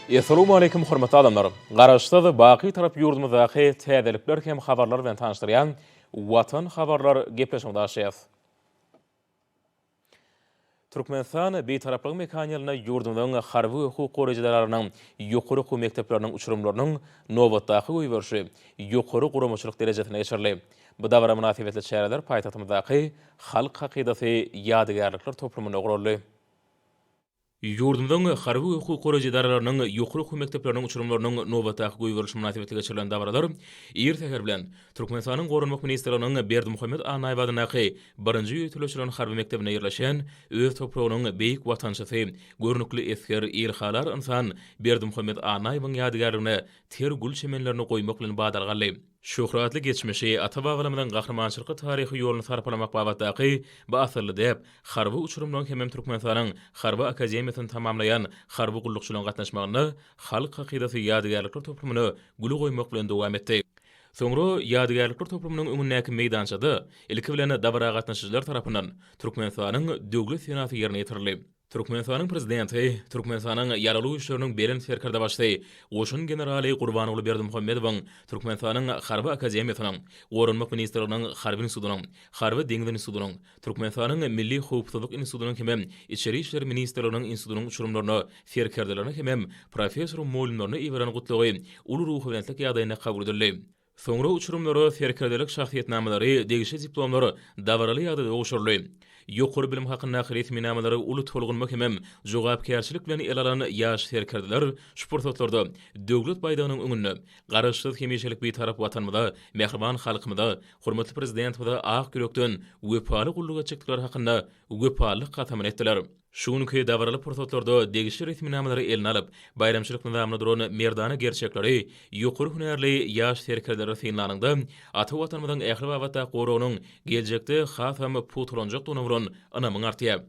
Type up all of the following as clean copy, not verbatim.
Essalawmaleýkim hormatly adamlar! Garaşsyz, baky Bitarap ýurdumyzdaky täzelikler hem habarlar bilen tanyşdyrýan Watan habarlar gepleşigimizi açýas. Türkmenistan Bitaraplygyň mekany ýylynda ýurdumyzyň harby we hukuk goraýjy edaralarynyň ýokary okuw mekdepleriniň uçurymlarynyň nobatdaky goýberişi ýokary guramaçylyk derejesinde geçirildi. Bu dabara mynasybetli çäreler paýtagtymyzdaky Halk hakydasy ýadygärlikler toplumynda guraldy. Ýurdumyzyň harby we hukuk goraýjy edaralarynyň ýokary okuw mekdepleriniň uçurymlarynyň nobatdaky goýberilişi mynasybetli geçirilen dabaralar ir säher bilen Türkmenistanyň Goranmak ministrliginiň Berdimuhamet Annaýew adyndaky birinji ýöriteleşdirilen harby mekdebinde ýerleşýän öz topragynyň beýik watançysy, görnükli esger, ilhalar ynsan Berdimuhamet Annaýewiň ýadygärligine ter gül çemenlerini goýmak bilen badalga aldy. Şöhratly geçmişi, ata-babalarymyzyň gahrymançylykly taryhy ýoluny sarpalamak babatdaky bu asylly däp harby uçurymlaryň hemem Türkmenistanyň Harby akademiýasyny tamamlaýan harby gullukçylaryň gatnaşmagynda Halk hakydasy ýadygärlikler toplumyna gül goýmak bilen dowam etdi. Soňra ýadygärlikler toplumynyň öňündäki meýdançada ilki bilen dabara gatnaşyjylar tarapyndan Türkmenistanyň Döwlet senasy ýerine ýetirildi. Türkmenistanyň Prezidenti, Türkmenistanyň Ýaragly Güýçleriniň Belent Serkerdebaşysy, goşun generaly Gurbanguly Berdimuhamedowyň Türkmenistanyň Harby akademiýasynyň, Goranmak ministrliginiň Harby institutynyň, Harby deňiz institutynyň, Türkmenistanyň Milli howpsuzlyk institutynyň hemem Içeri işler ministrliginiň institutynyň uçurymlaryna, serkerdelerine hemem professor-mugallymlaryna iberen Gutlagy uly ruhubelentlik ýagdaýynda kabul edildi. Soňra uçurymlara serkerdelik şahsyýetnamalary, degişli diplomlar dabaraly ýagdaýda gowşuryldy. Ýokary bilim hakyndaky resminamalary uly tolgunma hemem jogapkärçilik bilen ele alan ýaş serkerdeler şu pursatlarda Döwlet baýdagynyň öňünde Garaşsyz, hemişelik Bitarap Watanymyza, mähriban halkymyza, hormatly Prezidentimize ak ýürekden wepaly gulluk etjekdikleri hakynda wepalylyk kasamyny etdiler. Şu günki dabaraly pursatlarda degişli resminamalary eline alyp, baýramçylyk nyzamynda duran merdana gerçekleri, ýokary hünärli ýaş serkerdeleri synlanyňda, ata Watanymyzyň ähli babatdaky goragynyň geljekde hasam pugtalanjakdygyna bolan ynamyň artýar.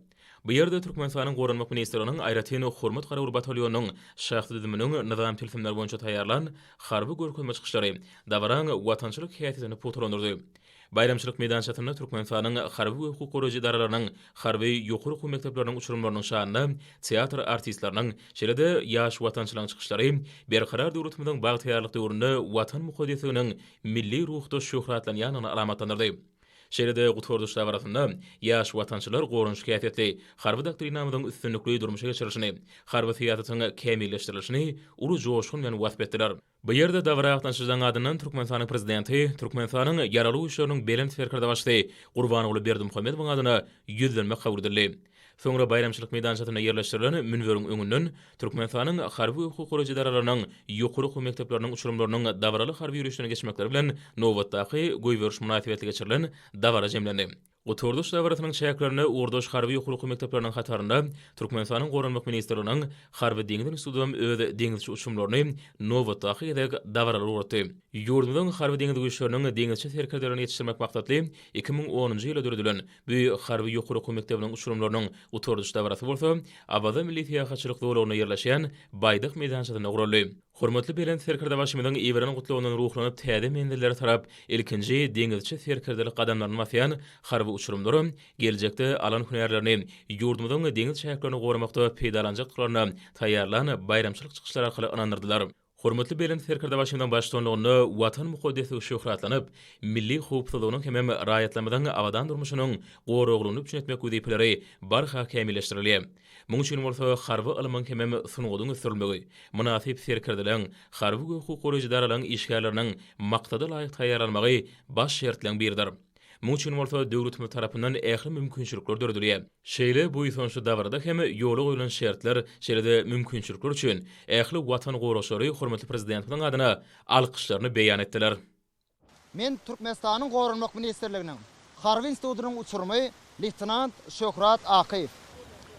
Bu ýerde Türkmenistanyň Goranmak ministrliginiň aýratyn Hormat garawul batalýonynyň şahsy düzüminiň nyzam tilsimleri boýunça taýýarlan harby görkezme çykyşlary dabaraň watançylyk häsiýetini pugtalandyrdy. Baýramçylyk meýdançasynda Türkmenistanyň harby we hukuk goraýjy edaralarynyň harby ýokary okuw mekdepleriniň uçurymlarynyň şanyna teatr artistleriniň, şeýle-de ýaş watançylaryň çykyşlary Berkarar döwletimiziň bagtyýarlyk döwründe Watan mukaddesliginiň milli ruhda şöhratlanýandygyny alamatlandyrdy. Şeýle-de gutardyş dabarasynda ýaş watançylar goranyş häsiýetli Harby doktrinamyzyň üstünlikli durmuşa geçirilişini, harby syýasatyň kämilleşdirilişini uly joşgun bilen wasp etdiler. Bu ýerde dabara gatnaşyjylaryň adyndan Türkmenistanyň Prezidenti, Türkmenistanyň Ýaragly Güýçleriniň Belent Serkerdebaşysy Gurbanguly Berdimuhamedowyň adyna ýüzlenme kabul edildi. Soňra baýramçylyk meýdançasynda ýerleşdirilen münberiň öňünden Türkmenistanyň harby we hukuk goraýjy edaralarynyň ýokary okuw mekdepleriniň uçurymlarynyň dabaraly harby ýörişden geçmekleri bilen nobatdaky goýberiş mynasybetli geçirilen dabara jemlendi. Gutardyş dabarasynyň çäklerinde ugurdaş harby ýokary okuw mekdepleriniň hatarynda Türkmenistanyň Goranmak ministrliginiň Harby-deňiz institutam öz deňizçi uçurymlaryny nobatdaky gezek dabaraly ugratdy. Ýurdumyzyň Harby-deňiz güýçleriniň deňizçi serkerdelerini ýetişdirmek maksatly 2010-njy ýylda döredilen bu harby ýokary okuw mekdebiniň uçurymlarynyň gutardyş dabarasy bolsa Awaza milli syýahatçylyk zolagynda ýerleşýän Baýdak meýdançasynda guraldy. Hormatly Belent Serkerdebaşymyzyň iberen gutlagyndan ruhlanyp täze menzillere tarap ilkinji deňizçi serkerdelik gadamlaryny basýan harby uçurymlar geljekde alan hünärlerini ýurdumyzyň deňiz çäklerini goramakda peýdalanjakdyklaryna taýýarlan baýramçylyk çykyşlary arkaly ynandyrdylar. Hormatly Belent Serkerdebaşymyzyň baştutanlygynda Watan mukaddeslik şöhratlanyp, milli howpsuzlygynyň hemem raýatlarymyzyň abadan durmuşynyň goraglylygyny üpjün etmek wezipeleri barha kämilleşdirilýär. Muň üçin bolsa harby ylmyň hemem sungatyň ösdürilmegi, mynasyp serkerdeleň, harby we hukuk goraýjy edaralaryň işgärleriniň maksada laýyk taýýarlanmagy baş şertleň biridir. Muň üçin bolsa döwletimiz tarapyndan ähli mümkinçilikler döredilýär. Şeýle buýsançly dabarada hem ýola goýlan şertler, şeýle-de mümkinçilikler üçin ähli Watan goragçylary hormatly Prezidentimiziň adyna alkyşlaryny beýan etdiler. Men Türkmenistanyň Goranmak ministrliginiň Harby institutynyň uçurymy leýtenant Şöhrat Akyýew.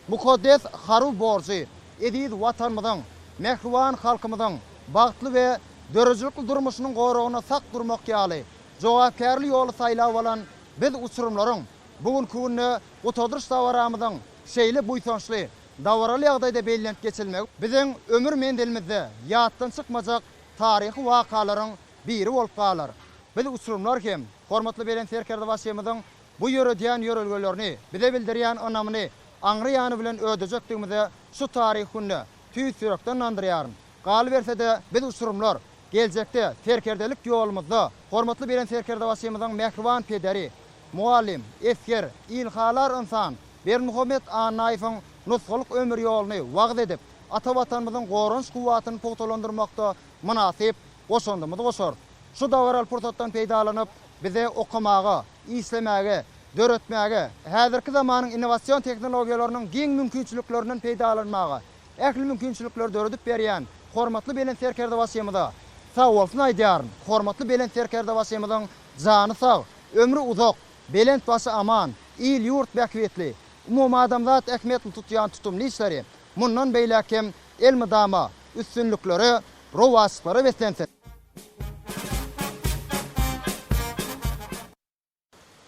Mukaddes harby borjy eziz Watanymyzyň, mähriban halkymyzyň bagtly we döredijilikli durmuşynyň goragynda sak durmak ýaly jogapkärli ýoly saýlap alan biz uçurymlaryň bu günki günde gutardyş dabaramyzyň şeýle buýsançly, dabaraly ýagdaýda bellenip geçilmegi biziň ömür menzilimizde ýatdan çykmajak taryhy wakalaryň biri bolup galar. Biz uçurymlar hem hormatly Belent Serkerdebaşymyzyň bu ýöredýän ýörelgelerini, bize bildirýän ynamyny aňry ýany bilen ödejekdigimize şu taryhy günde tüýs ýürekden ynandyrýaryn. Galyberse-de, biz uçurymlar geljekde serkerdelik ýolumyzda hormatly Belent Serkerdebaşymyzyň mähriban pederi, mugallym, esger, ilhalar ynsan Berdimuhamet Annaýewiň nusgalyk ömür ýoluny wagyz edip, ata Watanymyzyň goranyş kuwwatyny pugtalandyrmakda mynasyp goşandymyzy goşarys. Şu dabaraly pursatdan peýdalanyp, bize okamaga, işlemäge, döretmäge, häzirki zamanyň innowasion tehnologiýalarynyň giň mümkinçiliklerinden peýdalanmaga ähli mümkinçilikleri döredip berýän hormatly Belent Serkerdebaşymyza sagbolsun aýdýaryn. Hormatly Belent Serkerdebaşymyzyň jany sag, ömri uzak, belent başy aman, il-ýurt bähbitli, umumadamzat ähmiýetli tutýan tutumly işleri mundan beýläk hem elmydama üstünliklere, rowaçlyklara beslensin!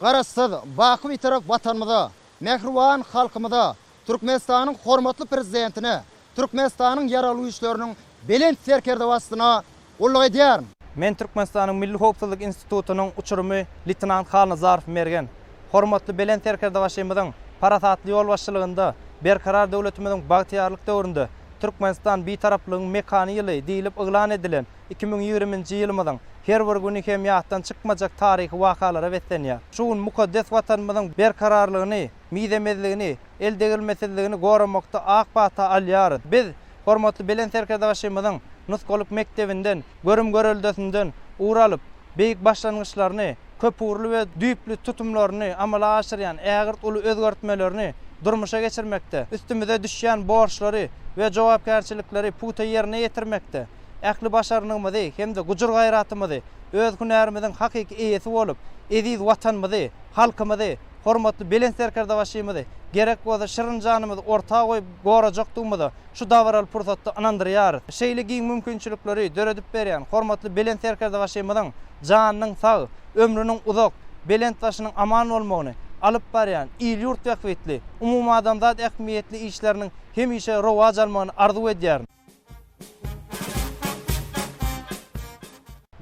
Garaşsyz, baky Bitarap Watanymyza, mähriban halkymyza, Türkmenistanyň hormatly Prezidentine, Türkmenistanyň Ýaragly Güýçleriniň Belent Serkerdebaşysyna gulluk edýärin. Men Türkmenistanyň Milli howpsuzlyk institutynyň uçurymy leýtenant Halnazarow Mergen. Hormatly Belent Serkerdebaşymyzyň parasatly ýolbaşçylygynda Berkarar döwletimiziň bagtyýarlyk döwründe Türkmenistan Bitaraplygyň mekany ýyly diýlip yglan edilen 2020-nji ýylymyzyň her bir güni hem ýatdan çykmajak taryhy wakalara beslenýär. Şu gün mukaddes Watanymyzyň berkararlygyny, mizemezligini, eldegrilmesizligini goramakda ak pata alýarys. Biz, hormatly Belent Serkerdebaşymyzyň nusgalyk mekdebinden, görüm-göreldesinden ugur alyp, beýik başlangyçlaryny, köpugurly we düýpli tutumlaryny amala aşyrýan ägirt uly özgertmelerini durmuşa geçirmekde, üstümize düşýän borçlary we jogapkärçilikleri pugta ýerine ýetirmekde ähli başarnygymyzy hem-de gujur-gaýratymyzy öz hünärimiziň hakyky eýesi bolup, eziz Watanymyzy, halkymyzy, hormatly Belent Serkerdebaşymyzy, gerek bolsa şirin janymyzy orta goýup gorajakdygymyza şu dabaraly pursatda ynandyrýarys. Şeýle giň mümkinçilikleri döredip berýän hormatly Belent Serkerdebaşymyzyň janynyň sag, ömrüniň uzak, belent başynyň aman bolmagyny, alyp barýan il-ýurt bähbitli, umumadamzat ähmiýetli işleriniň hemişe rowaç almagyny arzuw edýärin.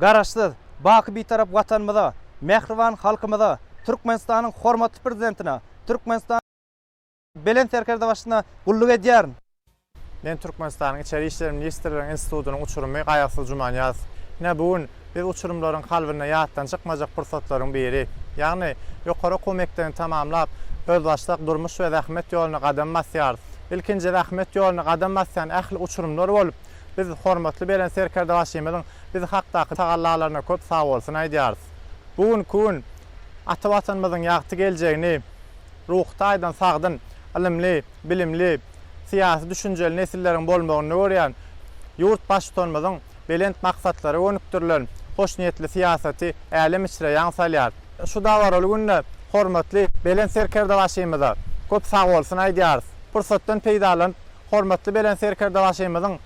Garaşsyz, baky Bitarap Watanymyza, mähriban halkymyza, Türkmenistanyň hormatly Prezidentine, Türkmenistanyň Belent Serkerdebaşysyna gulluk edýärin. Men Türkmenistanyň Içeri işler ministrliginiň institutynyň uçurymy Gaýgysyz Jumanyýazow. Ine, bu gün biz uçurymlaryň kalbynda ýatdan çykmajak pursatlaryň biri. Ýagny, ýokary okuw mekdebini tamamlap, özbaşdak durmuş we zähmet ýoluna gadam basýarys. Ilkinji zähmet ýoluna gadam basýan ähli uçurymlar bolup, biz hormatly Belent Serkerdebaşymyzyň biz hakdaky tagallalaryna köp sagbolsun aýdýarys. Bu günki gün ata Watanymyzyň ýagty geljegini ruhy taýdan sagdyn, ylymly, bilimli, syýasy düşünjeli nesilleriň bolmagyny görýän ýurt Baştutanymyzyň belent maksatlara gönükdirilen hoşniýetli syýasaty älem içre ýaň salýar. Şu dabaraly günde hormatly Belent Serkerdebaşymyza köp sagbolsun aýdýarys. Pursatdan peýdalanyp, hormatly Belent Serkerdebaşymyzyň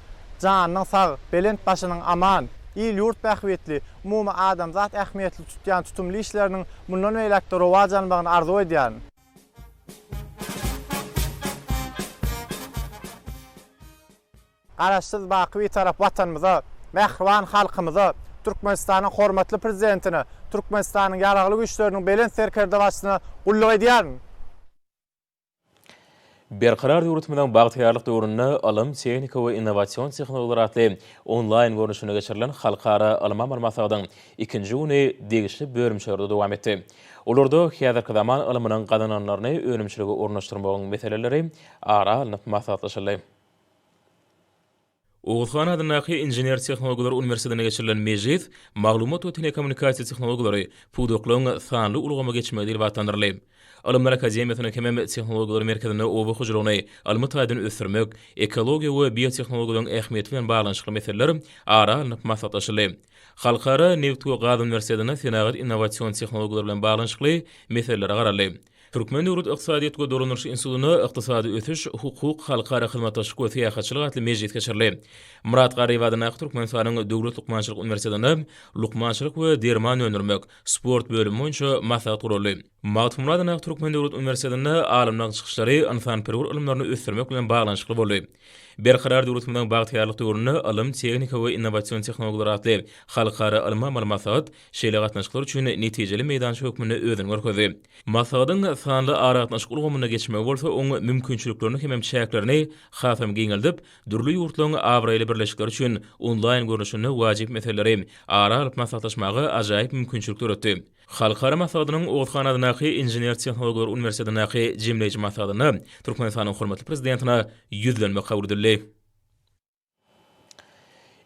janynyň sag, belent başynyň aman, il-ýurt bähbitli, umumy adamzat ähmiýetli tutýan tutumly işleriniň mundan beýläk-de rowaç almagyny arzuw edýärin. Garaşsyz, baky Bitarap Watanymyza, mähriban halkymyza, Türkmenistanyň hormatly Prezidentine, Türkmenistanyň Ýaragly Güýçleriniň Belent Serkerdebaşysyna gulluk edýärin. Berkarar döwletimiziň bagtyýarlyk döwründe Ylym, tehnika we innowasion tehnologiýalar atly onlaýn görnüşinde geçirilen halkara ylmy-amaly maslahatyň ikinji güni degişli bölümçelerde dowam etdi. Olarda häzirki zaman ylmynyň gazananlaryny önümçilige ornaşdyrmagyň meseleleri ara alnyp maslahatlaşyldy. Oguz han adyndaky Inžener-tehnologiýalar uniwersitetinde geçirilen mejlis Maglumat we telekommunikasiýa tehnologiýalary, pudaklaryň sanly ulgama geçmegi diýlip atlandyryldy. Ylymlar akademiýasynyň hemem Tehnologiýalar merkezinde oba hojalygyny ylmy taýdan ösdürmek, ekologiýa we biotehnologiýalaryň ähmiýeti bilen baglanyşykly meseleler ara alnyp maslahatlaşyldy. Halkara nebit we gaz uniwersitetinde senagat innowasion tehnologiýalar bilen baglanyşykly meselelere garaldy. Türkmen döwlet ykdysadyýet we dolandyryş institutynda Ykdysady ösüş, hukuk, halkara hyzmatdaşlyk we syýahatçylyk atly mejlis geçirildi. Myrat Garryýew adyndaky Türkmenistanyň Döwlet lukmançylyk uniwersitetinde Lukmançylyk we derman öndürmek, sport bölümi boýunça maslahat guraldy. Magtymguly adyndaky Türkmen döwlet uniwersitetinde alymlaryň çykyşlary ynsanperwer ylymlaryny ösdürmek bilen baglanyşykly boldy. Berkarar döwletimiziň bagtyýarlyk döwründe Ylym, tehnika we innowasion tehnologiýalar atly halkara ylmy-amaly maslahat şeýle gatnaşyklar üçin netijeli meýdança hökmünde özüni görkezdi. Maslahatyň sanly aragatnaşyk ulgamynda geçmegi bolsa oň mümkinçiliklerini hemem çäklerini hasam giňeldip, dürli ýurtlaryň abraýly birleşikleri üçin onlaýn görnüşinde wajyp meseleleri ara alyp maslahatlaşmaga ajaýyp mümkinçilik döretdi. Halkara maslahatynyň Oguzhan adyndaky Inžener-tehnologiýalar uniwersitetindäki jemleýji maslahatynda Türkmenistanyň hormatly Prezidentine ýüzlenme kabul edildi.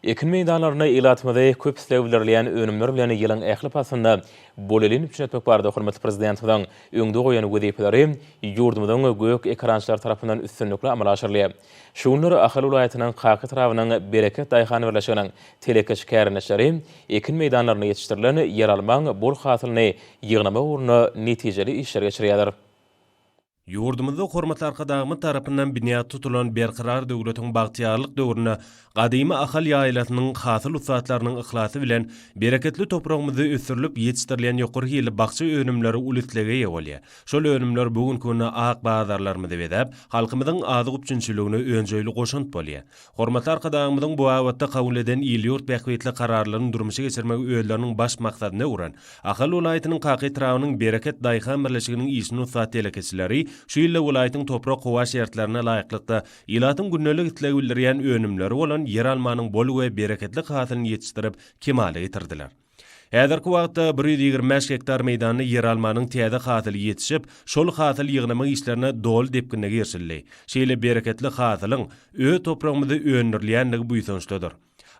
Ekin meýdanlarynda ilatymyzy köp isleg bildirilýän önümler bilen ýylyň ähli paslynda bolelin üpjün etmek barada hormatly Prezidentimiziň öňde goýan wezipeleri ýurdumyzyň gök ekerançylary tarapyndan üstünlikli amala aşyrylýar. Şu günler Ahal welaýatynyň Kaka etrabynyň Bereket daýhan birleşiginiň telekeçi kärendeçileri ekin meýdanlarynda ýetişdirilen ýeralmaň bol hasylyny ýygnamak ugrunda netijeli işleri geçirýärler. Ýurdumyzda hormatly Arkadagymyz tarapyndan binýat tutulan Berkarar döwletiň bagtyýarlyk döwründe gadymy Ahal ýaýlasynyň hasyl ussatlarynyň yhlasy bilen bereketli topragymyzda ösdürilip ýetişdirilýän ýokary hilli bakja önümleri uly islege eýe bolýar. Şol önümler bu günki günde ak bazarlarymyzy bezäp, halkymyzyň azyk üpjünçiligine önjeýli goşant bolýar. Hormatly Arkadagymyzyň bu babatda kabul eden il-ýurt bähbitli kararlaryny durmuşa geçirmegi özleriniň baş maksadyna öwren Ahal welaýatynyň Kaka etrabynyň Bereket daýhan birleşiginiň işini ussat telekeçileri şu ýylda welaýatyň toprak-howa şertlerine laýyklykda ilatyň gündelik isleg bildirýän önümleri bolan ýeralmanyň bol we bereketli hasylyny ýetişdirip kemala getirdiler. Häzirki wagtda 125 gektar meýdanda ýeralmanyň täze hasyly ýetişip, şol hasyly ýygnamak işlerine doly depginde girişildi. Şeýle bereketli hasylyň öz topragymyzda öndürilýändigi buýsançlydyr.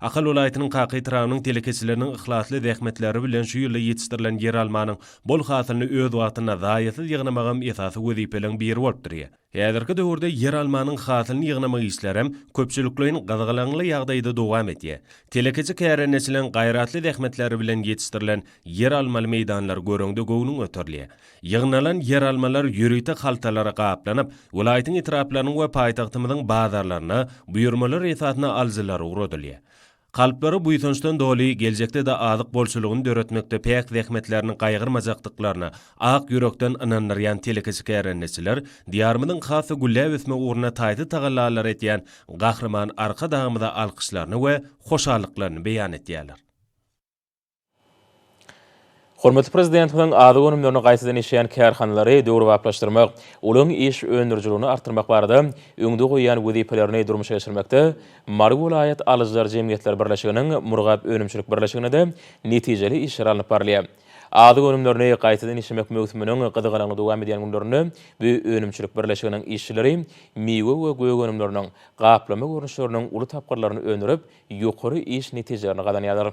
Ahal welaýatynyň Kaka etrabynyň telekeçileriniň yhlasly zähmetleri bilen şu ýylda ýetişdirilen ýeralmanyň bol hasylyny öz wagtynda zaýasyz ýygnamagam esasy wezipeleriň biri bolup durýar. Häzirki döwürde ýeralmanyň hasylyny ýygnamak işlerem köpçülikleýin gyzgalaňly ýagdaýda dowam edýär. Telekeçi kärendeçileriň gaýratly zähmetleri bilen ýetişdirilen ýeralmaly meýdanlary göreňde göwnüň göterilýär. Ýygnalan ýeralmalar ýörite haltalara gaplanyp, welaýatyň etraplarynyň we paýtagtymyzyň bazarlaryna buýurmalar esasynda alyjylara ugradylýar. Kalplary buýsançdan doly, geljekde-de azyk bolçulygyny döretmekde päk zähmetlerini gaýgyrmajakdyklaryna ak ýürekden ynandyrýan telekeçi kärendeçiler Diýarymyzyň has-da gülläp ösmegi ugrunda taýsyz tagallalary edýän Gahryman Arkadagymyza alkyşlaryny we hoşallyklaryny beýan edýärler. Hormatly Prezidentimiziň azyk önümlerini gaýtadan işleýän kärhanalary döwrebaplaşdyrmak, olaryň iş öndürijiligini artdyrmak barada öňde goýýan wezipelerini durmuşa geçirmekde Mary welaýat alyjylar jemgyýetleri birleşiginiň Murgap önümçilik birleşiginde-de netijeli işler alnyp barylýar. Azyk önümlerini gaýtadan işlemek möwsüminiň gyzgalaňly dowam edýän günlerinde bu önümçilik birleşiginiň işçileri miwe we gök önümleriniň gaplama görnüşleriniň uly tapgyrlaryny öndürip, ýokary iş netijelerini gazanýarlar.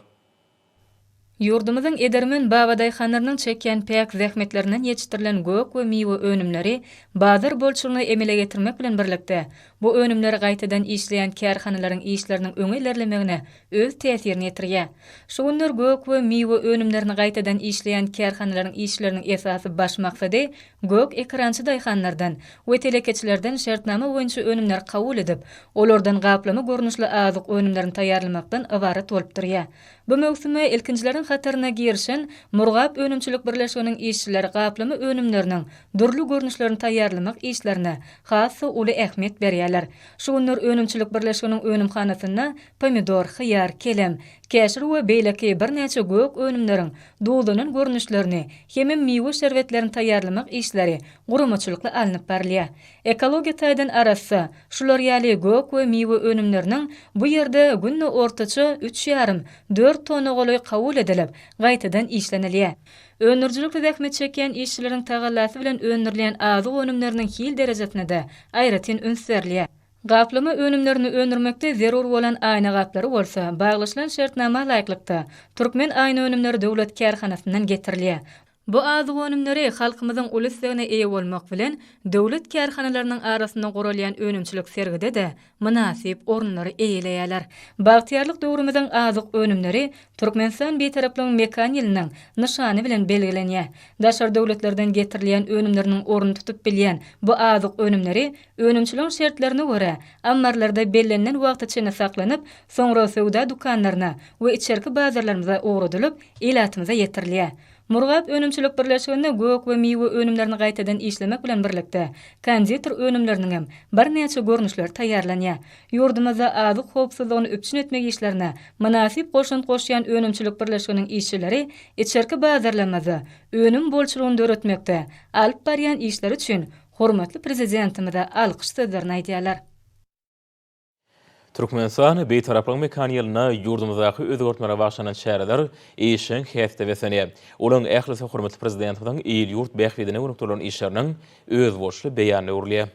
Ýurdumyzyň edermen babadaýhanlarynyň çekýän päk zähmetlerinden ýetişdirilen gök we miwe önümleri bazar bolçulygyny emele getirmek bilen birlikde, bu önümleri gaýtadan işleýän kärhanalaryň işleriniň öňe ilerlemegine öz täsirini ýetirýär. Şu günler gök we miwe önümlerini gaýtadan işleýän kärhanalaryň işleriniň esasy baş maksady gök ekerançy daýhanlardan we telekeçilerden şertnama boýunça önümleri kabul edip, olardan gaplama görnüşli azyk önümlerini taýýarlamakdan ybarat bolup durýar. Bu möwsüme ilkinjileriň hataryna girişen Murgap önümçilik birleşiginiň işçileri gaplama önümleriniň dürli görnüşlerini taýýarlamak işlerine has-da uly ähmiýet berýärler. Şu günler önümçilik birleşiginiň önümhanasynda pomidor, hyýar, kelem, käşir we beýleki birnäçe gök önümleriň duzlanan görnüşlerini hemem miwe şerbetlerini taýýarlamak işleri guramaçylykly alnyp barylýar. Ekologiýa taýdan arassa, şular ýaly gök we miwe önümleriniň bu ýerde günde ortaça üç ýarym, dört tonna golaý kabul edilip, gaýtadan işlenilýär. Öndürijilikli zähmet çekýän işçileriň tagallasy bilen öndürilýän azyk önümleriniň hil derejesine-de aýratyn üns berilýär. Gaplama önümlerini öndürmekde zerur bolan aýna gaplary bolsa, baglaşylan şertnama laýyklykda, Türkmen aýna önümleri döwlet kärhanasyndan getirilýär. Bu azyk önümleri halkymyzyň uly islegine eýe bolmak bilen, döwlet kärhanalarynyň arasynda guralýan önümçilik sergide-de mynasyp orunlary eýeleýärler. Bagtyýarlyk döwrümiziň azyk önümleri Türkmenistan Bitaraplygyň mekan ýylynyň nyşany bilen belgilenýär. Daşary döwletlerden getirilýän önümleriniň ornuny tutup bilýän bu azyk önümleri önümçiligiň şertlerine görä, ammarlarda bellenilen wagta çenli saklanyp, soňra söwda dükanlaryna we içerki bazarlarymyza ugradylyp, ilatymyza ýetirilýär. Murgap önümçilik birleşiginde gök we miwe önümlerini gaýtadan işlemek bilen birlikde, konditer önümleriniňem birnäçe görnüşleri taýýarlanýar. Ýurdumyzda azyk howpsuzlygyny üpjün etmek işlerine mynasyp goşant goşýan önümçilik birleşiginiň işçileri içerki bazarlarymyzda önüm bolçulygyny döretmekde alyp barýan işleri üçin hormatly Prezidentimize alkyş sözlerini aýdýarlar. Türkmenistan Bitaraplygyň mekany ýylynda ýurdumyzdaky özgertmelere bagyşlanan çäreler işjeň häsiýete beslenýär. Olaryň ählisi hormatly Prezidentimiziň il-ýurt bähbidine gönükdirilen işleriniň özboluşly beýanyna öwrülýär.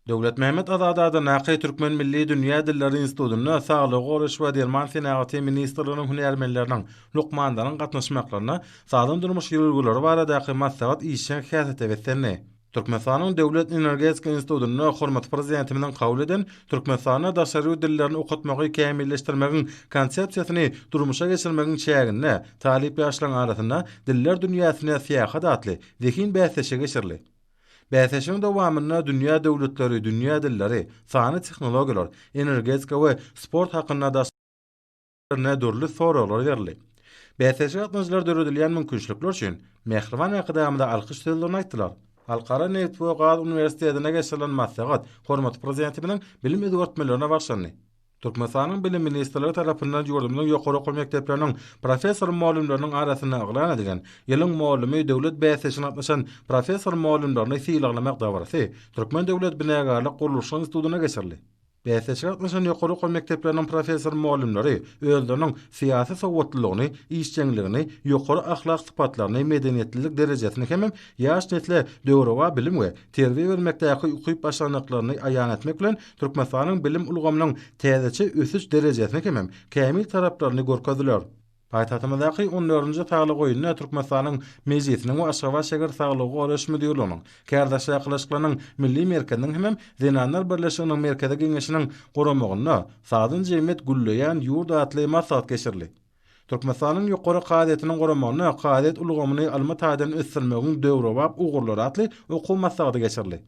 Döwletmämmet Azady adyndaky Türkmen milli dünýä dilleri institutynda Saglygy goraýyş we derman senagaty ministrliginiň hünärmenleriniň, lukmanlaryň gatnaşmaklarynda sagdyn durmuş ýörelgeleri baradaky maslahat işjeň häsiýete beslendi. Türkmenistanyň Döwlet energetika institutynda hormatly Prezidentimiziň kabul eden Türkmenistanda daşary ýurt dillerini okatmagy kämilleşdirmegiň Konsepsiýasyny durmuşa geçirmegiň çäginde talyp ýaşlaryň arasynda Diller dünýäsine syýahat atly zehin bäsleşigi geçirildi. Bäsleşigiň dowamynda dünýä döwletleri, dünýä dilleri, sanly tehnologiýalar, energetika we sport hakynda daş lerine dürli soraglar berildi. Bäsleşige gatnaşyjylar döredilýän mümkinçilikler üçin mähriban Arkadagymyza alkyş sözlerini aýtdylar. Halkara nebit we gaz uniwersitetinde geçirilen maslahat hormatly Prezidentimiziň bilim özgertmelerine bagyşlandy. Türkmenistanyň Bilim ministrligi tarapyndan ýurdumyzyň ýokary okuw mekdepleriniň professor-mugallymlarynyň arasynda yglan edilen Ýylyň mugallymy döwlet bäsleşigine gatnaşan professor-mugallymlaryny sylaglamak dabarasy Türkmen döwlet binagärlik-gurluşyk institutynda geçirildi. Bäsleşige gatnaşan ýokary okuw mekdepleriniň professor-mugallymlary özleriniň syýasy sowatlylygyny, işjeňligini, ýokary ahlak sypatlaryny, medeniýetlilik derejesini hemem ýaş nesle döwrebap bilim we terbiýe bermekdäki ukyp-başarnyklaryny aýan etmek bilen, Türkmenistanyň bilim ulgamynyň täzeçe ösüş derejesini hemem kämil taraplaryny görkezdiler. Paýtagtymyzdaky on dördünji Saglyk öýünde Türkmenistanyň Mejlisiniň we Aşgabat şäher Saglygy goraýyş müdirliginiň, Kärdeşler arkalaşyklarynyň Milli merkeziniň hemem Zenanlar birleşiginiň Merkezi Geňeşiniň guramagynda Sagdyn jemgyýet gülleýän ýurt atly maslahat geçirildi. Türkmenistanyň Ýokary kazyýetiniň guramagynda Kazyýet ulgamyny ylmy taýdan ösdürmegiň döwrebap ugurlary atly okuw maslahaty geçirildi.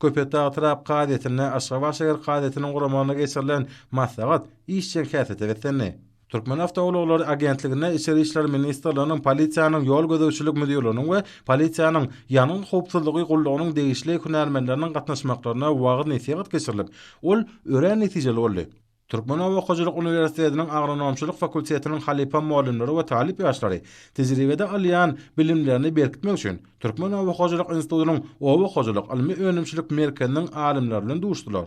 Köpetdag etrap kazyýetinde Aşgabat şäher kazyýetiniň guramagynda geçirilen maslahat işjeň häsiýete beslendi. Türkmenawtoulaglary agentliginde Içeri işler ministrliginiň Polisiýanyň ýol gözegçilik müdirliginiň we Polisiýanyň Ýangyn howpsuzlygy gullugynyň degişli hünärmenleriniň gatnaşmaklarynda wagyz-nesihat geçirilip, ol örän netijeli boldy. Türkmen oba hojalyk uniwersitetiniň agronomçylyk fakultetiniň halypa mugallymlary we talyp ýaşlary tejribede alýan bilimlerini berkitmek üçin Türkmen oba hojalyk institutynyň Oba hojalyk ylmy-önümçilik merkeziniň alymlary bilen duşdular.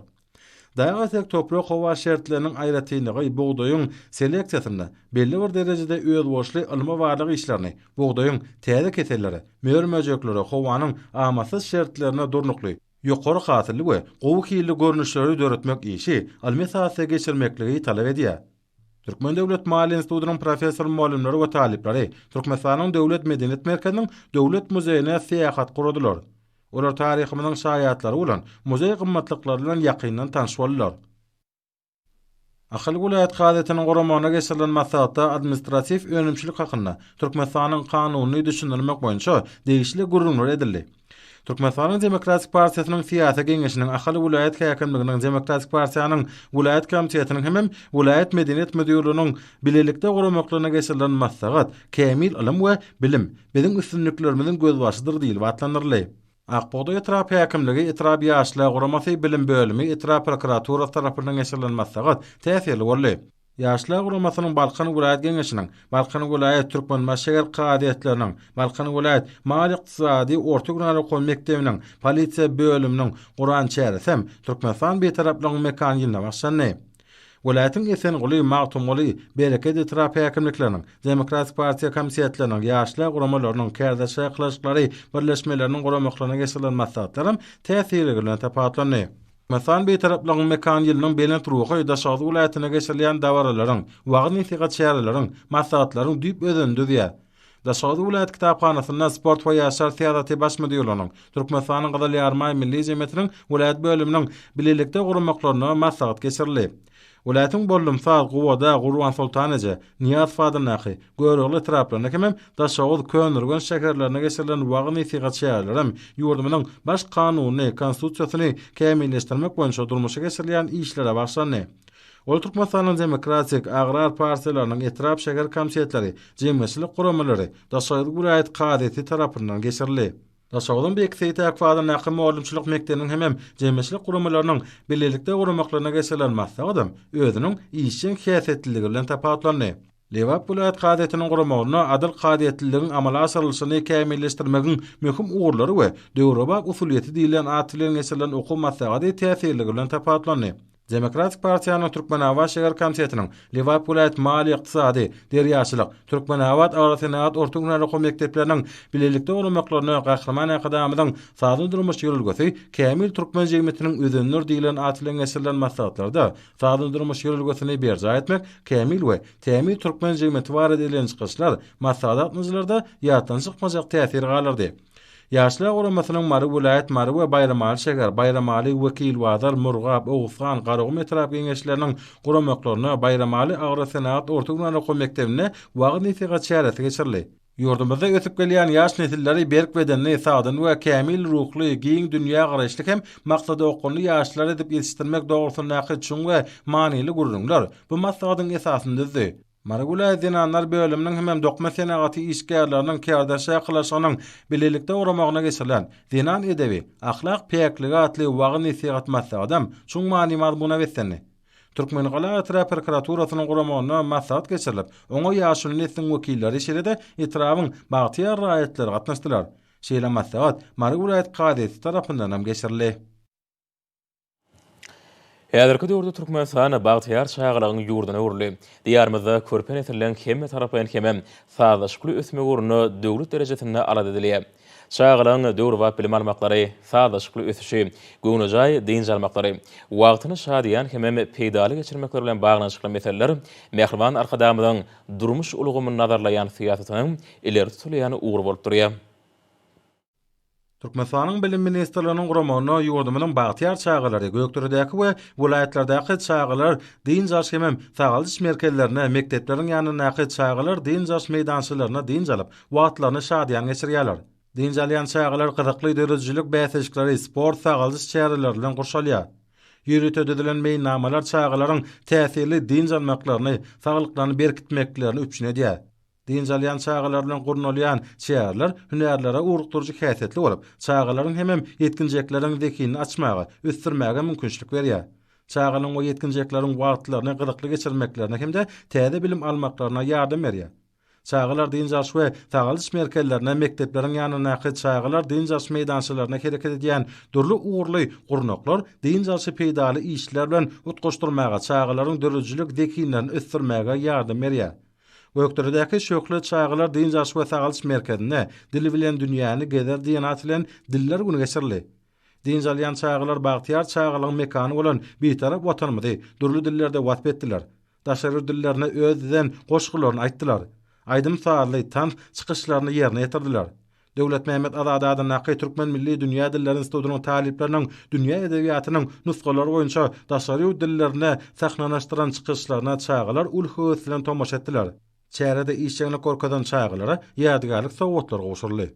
Dag etek toprak-howa şertleriniň aýratynlygy bugdaýyň seleksiýasynda belli bir derejede özboluşly ylmy-barlag işlerini, bugdaýyň täze kesellere, mör-möjeklere, howanyň amatsyz şertlerine durnukly, ýokary hasylly we gowy hilli görnüşleri döretmek işi ylmy esasda geçirmekligi talap edýär. Türkmen döwlet maliýe institutynyň professor-mugallymlary we talyplary Türkmenistanyň Döwlet medeniýet merkeziniň Döwlet muzeýine syýahat guradylar. Olar taryhymyzyň şaýatlary bolan muzeý gymmatlyklary bilen ýakyndan tanyş boldular. Ahal welaýat kazyýetiniň guramagynda geçirilen maslahatda administratiw önümçilik hakynda Türkmenistanyň Kanunyny düşündirmek boýunça degişli gürrüňler edildi. Türkmenistanyň Demokratik partiýasynyň Syýasy geňeşiniň Ahal welaýat häkimliginiň Demokratik partiýanyň welaýat komitetiniň hemem welaýat medeniýet müdirliginiň bilelikde guramaklarynda geçirilen maslahat Kämil ylym we bilim, biziň üstünliklerimiziň gözbaşydyr diýlip atlandyryldy. Ak bugdaý etrap häkimligi, etrap Ýaşlar guramasy, bilim bölümi, etrap prokuraturasy tarapyndan geçirilen maslahat täsirli boldy. Ýaşlar guramasynyň Balkan welaýat Geňeşiniň, Balkan welaýat Türkmenbaşy şäher kazyýetleriniň, Balkan welaýat Maliýe-ykdysady orta hünär okuw mekdebiniň polisiýa bölüminiň guran çäresi hem Türkmenistan Bitaraplygyň mekany ýylyna bagyşlandy. Welaýatyň Esenguly, Magtymguly, Bereket etrap häkimlikleriniň, Demokratik partiýa komitetleriniň, ýaşlar guramalarynyň, kärdeşler arkalaşyklary birleşmeleriniň guramaklarynda geçirilen maslahatlar hem täsirliligi bilen tapawutlandy. Türkmenistan Bitaraplygyň mekany ýylynyň belent ruhy Daşoguz welaýatynda geçirilýän dabaralaryň, wagyz-nesihat çäreleriň, maslahatlaryň düýp özenini düzýär. Daşoguz welaýat kitaphanasynda Sport we ýaşlar syýasaty baş müdirliginiň, Türkmenistanyň Gyzyl Ýarymaý Milli jemgyýetiniň welaýat bölüminiň bilelikde guramaklarynda maslahat geçirildi. Welaýatyň Bollumsaz, Gubadag, Gurbansoltan eje, Nyýazow adyndaky, Görogly etraplarynda hemem Daşoguz, Köneürgenç şäherlerinde geçirilen wagyz-nesihat çärelerem ýurdumyzyň Baş Kanunyny, Konstitusiýasyny kämilleşdirmek boýunça durmuşa geçirilýän işlere bagyşlandy. Ol Türkmenistanyň Demokratik, Agrar partiýalarynyň etrap-şäher komitetleri, jemgyýetçilik guramalary, Daşoguz welaýat kazyýeti tarapyndan geçirildi. Daşoguzyň Beýik Seýtäkow adyndaky mugallymçylyk mekdebiniň hemem jemgyýetçilik guramalarynyň bilelikde guramaklarynda geçirilen maslahatam özüniň işjeň häsiýetliligi bilen tapawutlandy. Lebap welaýat kazyýetiniň guramagynda adyl kazyýetliligiň amala aşyrylyşyny kämilleşdirmegiň möhüm ugurlary we döwrebap usulyýeti diýlen at bilen geçirilen okuw maslahaty täsirligi bilen tapawutlandy. Demokratik partiýanyň Türkmenabat şäher komitetiniň, Lebap welaýat maliýe-ykdysady, derýaçylyk, Türkmenabat agrosenagat orta hünär okuw mekdepleriniň bilelikde guramaklarynda Gahryman Arkadagymyzyň Sagdyn durmuş ýörelgesi kämil türkmen jemgyýetiniň özenidir diýlen at bilen geçirilen maslahatlarda Sagdyn durmuş ýörelgesini berjaý etmek, kämil we tämiz türkmen jemgyýeti barada edilen çykyşlar maslahata gatnaşyjylarda ýatdan çykmajak täsir galdyrdy. Ýaşlar guramasynyň Mary welaýat, Mary we Baýramaly şäher, Baýramaly, Wekilbazar, Murgap, Oguzhan, Garagum etrap Geňeşleriniň guramaklarynda Baýramaly agrosenagat orta hünär okuw mekdebinde wagyz-nesihat çäresi geçirildi. Ýurdumyzda ösüp gelýän ýaş nesilleri berk bedenli, sagdyn we kämil ruhly, giň dünýägaraýyşly hem maksadaokgunly ýaşlar edip ýetişdirmek dogrusyndaky çuň we manyly gürrüňler bu maslahatyň esasyny düzdi. Mary welaýat zenanlar bölüminiň hemem dokma senagaty işgärleriniň kärdeşler arkalaşygynyň bilelikde guramagynda geçirilen Zenan edebi, ahlak päkligi atly wagyz-nesihat maslahatam çuň many-mazmuna beslendi. Türkmengala etrap prokuraturasynyň guramagynda maslahat geçirilip, oňa ýaşuly nesliň wekilleri, şeýle-de etrabyň bagtyýar raýatlary gatnaşdylar. Şeýle maslahat Mary welaýat kazyýeti tarapyndan hem geçirildi. Häzirki döwürde Türkmenistan bagtyýar çagalygyň ýurduna öwrüldi. Diýarymyzda körpe nesilleň hemmetaraplaýyn hemem sazlaşykly ösmegi ugrunda döwlet derejesinde alada edilýär. Çagalaryň döwrebap bilim almaklary, sazlaşykly ösüşi, göwnejaý dynç almaklary, wagtyny şadyýan hemem peýdaly geçirmekleri bilen baglanyşykly meseleler mähriban Arkadagymyzyň durmuş ulgamyny nazarlaýan syýasatynyň ileri tutulýan ugry bolup durýar. Türkmenistanyň Bilim ministrliginiň guramagynda ýurdumyzyň bagtyýar çagalary Gökderedäki we welaýatlardaky çagalar dynç alyş hemem sagaldyş merkezlerinde, mekdepleriň ýanyndaky çagalar dynç alyş meýdançalarynda dynç alyp, wagtlaryny şadyýan geçirýärler. Dynç alýan çagalar gyzykly döredijilik bäsleşikleri, sport, sagaldyş çäreleri bilen gurşalýar. Ýörite düzülen meýilnamalar çagalaryň täsirli dynç almaklaryny, saglyklaryny berkitmeklerini üpjün edýär. Dynç alýan çagalar bilen gurnalýan çäreler hünärlere ugrukdyryjy häsiýetli bolup, çagalaryň hemem ýetginjekleriň zehinini açmaga, ösdürmäge mümkinçilik berýär. Çagalaryň we ýetginjekleriň wagtlaryny gyzykly geçirmeklerine hem-de täze bilim almaklaryna ýardam berýär. Çagalar dynç alyş we sagaldyş merkezlerine, mekdepleriň ýanyndaky çagalar dynç alyş meýdançalarynda hereket edýän dürli ugurly gurnaklar dynç alşy peýdaly işler bilen utgaşdyrmaga, çagalaryň döredijilik zehinlerini ösdürmäge ýardam berýär. Gökderedäki Şöhle çagalar dynç alyş we sagaldyş merkezinde Dil bilen dünýäni gezer diýen at bilen Diller güni geçirildi. Dynç alýan çagalar bagtyýar çagalygyň mekany bolan Bitarap Watanymyzy dürli dillerde wasp etdiler. Daşary ýurt dillerinde öz düzen goşgularyny aýtdylar. Aýdym-sazly, tans çykyşlaryny ýerine ýetirdiler. Döwletmämmet Azady adyndaky Türkmen milli dünýä dilleri institutynyň talyplarynyň dünýä edebiýatynyň nusgalary boýunça daşary ýurt dillerinde sahnalaşdyran çykyşlaryna çagalar uly höwes bilen tomaşa etdiler. Çärede işjeňlik görkezen çagalara ýadygärlik sowgatlar gowşuryldy.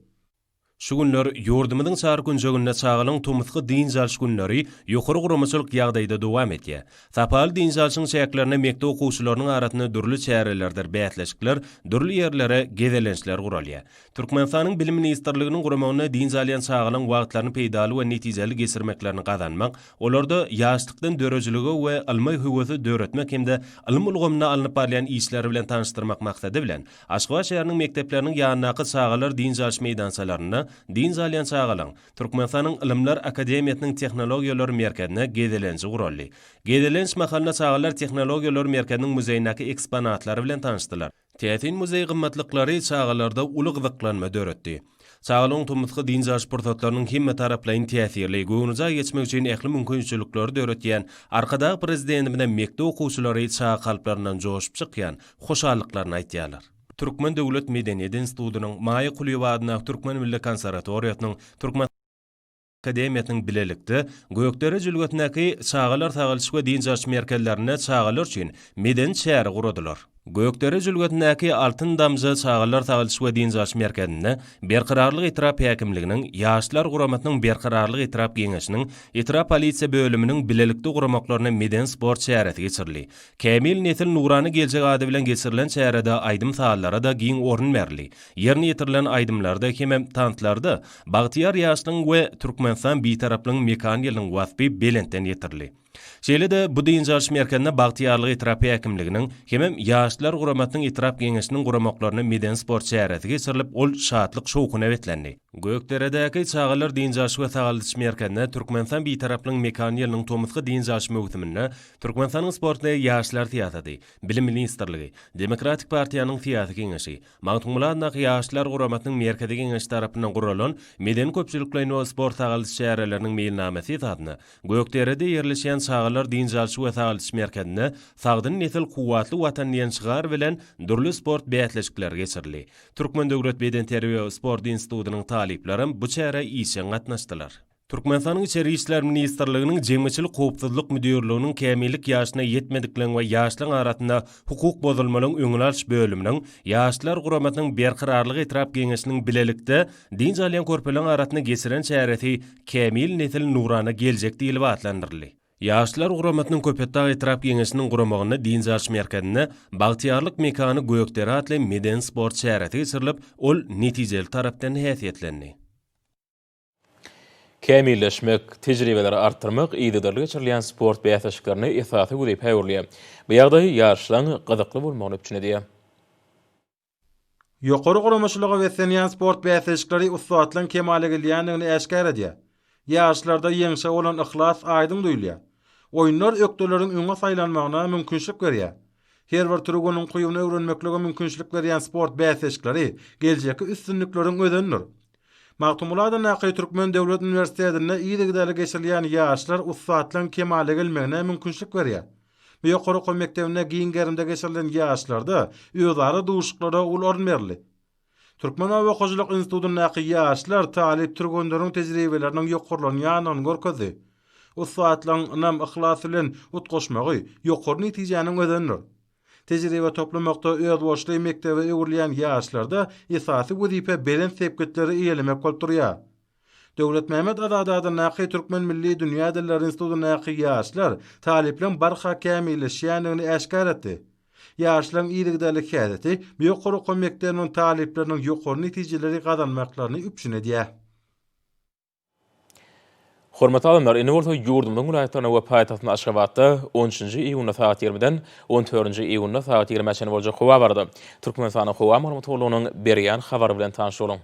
Şu günler ýurdumyzyň çar künjeginde çagalaryň tomusky dynç alyş günleri ýokary guramaçylyk ýagdaýda dowam edýär. Sapaly dynç alşyň çäklerinde mekdep okuwçylarynyň arasynda dürli çärelerdir bäsleşikler, dürli ýerlere gezelençler guralýar. Türkmenistanyň Bilim ministrliginiň guramagynda dynç alýan çagalaryň wagtlaryny peýdaly we netijeli geçirmeklerini gazanmak, olarda ýaşlykdan döredijilige we ylma höwesi döretmek hem-de ylym ulgamynda alnyp barylýan işler bilen tanyşdyrmak maksady bilen, Aşgabat şäheriniň mekdepleriniň ýanyndaky çagalar dynç alyş meýdançalarynda dynç alýan çagalaryň Türkmenistanyň Ylymlar akademiýasynyň Tehnologiýalar merkezine gezelenji guraldy. Gezelenç mahalynda çagalar Tehnologiýalar merkeziniň muzeýindäki eksponatlary bilen tanyşdylar. Täsin muzeý gymmatlyklary çagalarda uly gyzyklanma döretdi. Çagalygyň tomusky dynç alyş pursatlarynyň hemmetaraplaýyn täsirli, göwnejaý geçmegi üçin ähli mümkinçilikleri döretýän Arkadag Prezidentimize mekdep okuwçylary çaga kalplaryndan joşup çykýan hoşallyklaryny aýtýarlar. Türkmen döwlet medeniýet institutynyň, Maýa Kulyýewa adyndaky Türkmen milli konserwatoriýasynyň, Türkmen. Akademiýasynyň bilelikde Gökdere jülgesindäki çagalar sagaldyş we dynç alyş merkezlerinde çagalar üçin medeni çäre guradylar. Gökdere jülgesindäki Altyn damja çagalar sagaldyş we dynç alyş merkezinde Berkararlyk etrap häkimliginiň, Ýaşlar guramasynyň Berkararlyk etrap Geňeşiniň, etrap polisiýa bölüminiň bilelikde guramaklarynda medeni-sport çäresi geçirildi. Kämil nesil nurana geljek ady bilen geçirilen çärede aýdym-sazlara-da giň orun berildi. Ýerine ýetirilen aýdymlarda hemem tanslarda bagtyýar ýaşlygyň we Türkmenistan Bitaraplygyň mekan ýylynyň waspy belentden ýetirildi. Şeýle-de bu dynç alyş merkezinde Bagtyýarlyk etrap häkimliginiň hemem Ýaşlar guramasynyň etrap Geňeşiniň guramaklarynda medeni-sport çäresi geçirilip, ol şatlyk-şowhuna beslendi. Gökderedäki çagalar dynç alyş we sagaldyş merkezinde Türkmenistan Bitaraplygyň mekan ýylynyň tomusky dynç alyş möwsüminde Türkmenistanyň Sport we ýaşlar syýasaty, Bilim ministrligi, Demokratik partiýanyň Syýasy Geňeşi, Magtymguly adyndaky Ýaşlar guramasynyň Merkezi Geňeşi tarapyndan guralan medeni-köpçülikleýin we sport-sagaldyş çäreleriniň meýilnamasy esasynda Gökderede ýerleşýän çagalar dynç alyş we sagaldyş merkezinde Sagdyn nesil, kuwwatly Watan diýen şygar bilen dürli sport bäsleşikleri geçirildi. Türkmen döwlet bedenterbiýe we sport institutynyň talyplaram bu çärä işjeň gatnaşdylar. Türkmenistanyň Içeri işler ministrliginiň Jemgyýetçilik howpsuzlyk müdirliginiň kämillik ýaşyna ýetmedikleriň we ýaşlaryň arasynda hukuk bozulmalaryň öňüni alyş bölüminiň, Ýaşlar guramasynyň Berkararlyk etrap Geňeşiniň bilelikde dynç alýan körpeleriň arasynda geçiren çäresi Kämil nesil nurana geljek diýlip atlandyryldy. Ýaşlar guramasynyň Köpetdag etrap Geňeşiniň guramagynda dynç alyş merkezinde Bagtyýarlyk mekany Gökdere atly medeni-sport çäresi geçirilip, ol netijeli tarapdan häsiýetlendi. Kämilleşmek, tejribeleri artdyrmak yzygiderli geçirilýän sport bäsleşiklerinde esasy wezipä öwrülýär. Bu ýagdaý ýaryşlaryň gyzykly bolmagyny üpjün edýär. Ýokary guramaçylyga beslenýän sport bäsleşikleri ussatlygyň kemala gelýändigini äşgär edýär. Ýaryşlarda ýeňşe bolan yhlas aýdyň duýulýar. Oýunlar ökdeleriň öňe saýlanmagyna mümkinçilik berýär. Her bir türgeniň ukybyny öwrenmeklige mümkinçilik berýän sport bäsleşikleri geljekki üstünlikleriň özenidir. Magtymguly adyndaky Türkmen döwlet uniwersitetinde yzygiderli geçirilýän ýaşlar ussatlygyň kemala gelmegine mümkinçilik berýär. Bu ýokary okuw mekdebinde giň gerimde geçirilen ýaşlarda özara duşuşyklara uly orun berildi. Türkmen oba hojalyk institutyndaky ýaşlar talyp türgenleriň tejribeleriniň ýokarlanýandygyny görkezdi. Ussatlygyň ynam, yhlas bilen utgaşmagy ýokary netijäniň özenidir. Tejribe toplamakda özboluşly mekdebe öwrülýän ýaşlarda esasy wezipe belent sepgitleri eýelemek bolup durýar. Döwletmämmet Azady adyndaky Türkmen milli dünýä dilleri institutyndaky ýaşlar talyplaryň barha kämilleşýändigini äşgär etdi. Ýaşlaryň yzygiderli häsiýeti bu ýokary okuw mekdebiniň talyplarynyň ýokary netijeleri gazanmaklaryny üpjün edýär. Hormatly alymlar, indi bolsa ýurdumyzyň welaýatlarynda we paýtagtymyz Aşgabatda on üçünji iýunda sagat ýigrimiden on dördünji iýunda sagat ýigrimä çenli boljak howa barada Türkmenistanyň Howa maglumat gullugynyň berýän habary bilen tanyş boluň.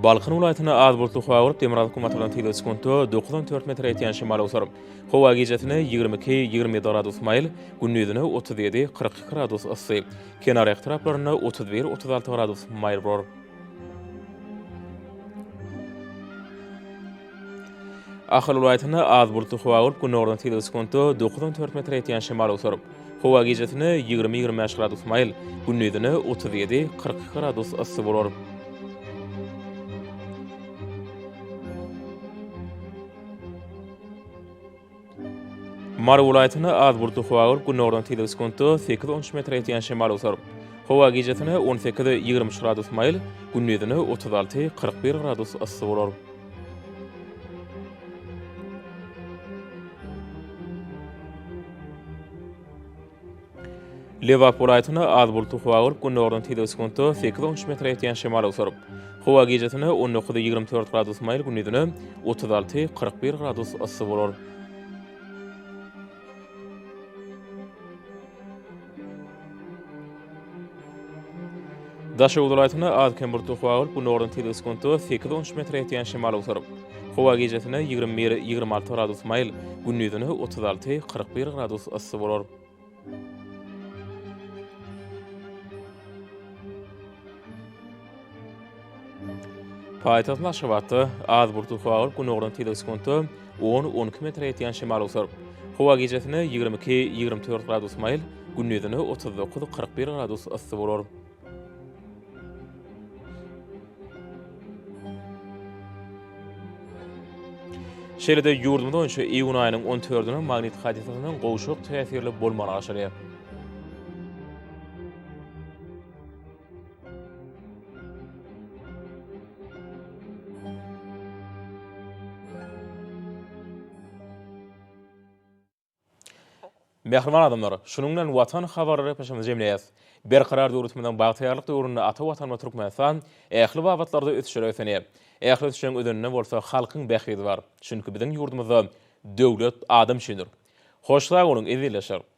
Balkan welaýatynda az bulutly howa bolup, demirgazyk günbatardan tizligi sekuntda 94 metre ýetýän şemal öwser. Howa gijesine 22, 27 gradus maýyl, gündizine 37, 42 gradus yssy. Kenarýaka etraplarynda 31, 36 gradus maýyl bolar. Ahal welaýatynda az bulutly howa bolup, günordan tizligi sekuntda 9-14 metre ýetýän şemal öwser. Howa gijesine 20-25 gradus maýyl, gündizine 37-42 gradus yssy bolar. Mary welaýatynda az bulutly howa bolup, günordan tizligi sekuntda sekiz-on üç metre ýetýän şemal öwser. Howa gijesine 18, 23 gradus maýyl, gündizine 36, 41 gradus yssy bolar. Lebap welaýatynda az bulutly howa bolup, günordan tizligi sekuntda sekiz-on üç metre ýetýän şemal öwser. Howa gijesine 19, 24 gradus maýyl, gündizine 36, 41 gradus yssy bolar. Daşoguz welaýatynda az-kem bulutly howa bolup, günordan tizligi sekuntda sekiz-on üç metre ýetýän şemal öwser. Howa gijesine 21, 26 gradus maýyl, gündizine 36, 41 gradus yssy bolar. Paýtagtymyz Aşgabatda az bulutly howa bolup, günordan tizligi sekuntda on, on iki metre ýetýän şemal öwser. Howa gijesine 22, 24 gradus maýyl, gündizine 39, 41 gradus yssy bolar. Şeýle-de ýurdumyz boýunça iýun aýynyň on dördüne magnit hadysasynyň gowşak täsirli bolmagyna garaşylýar. Mähriban adamlar, şunuň bilen Watan habarlary gepleşigimizi jemleýäris. Berkarar döwletimiziň bagtyýarlyk döwründe ata Watanymyz Türkmenistan ähli babatlarda ösüşlere beslenýär. Ähli ösüşleriň özeninde bolsa halkyň bähbidi bar. Çünki biziň ýurdumyzda döwlet adam üçindir. Hoş sag boluň, eziz ildeşler!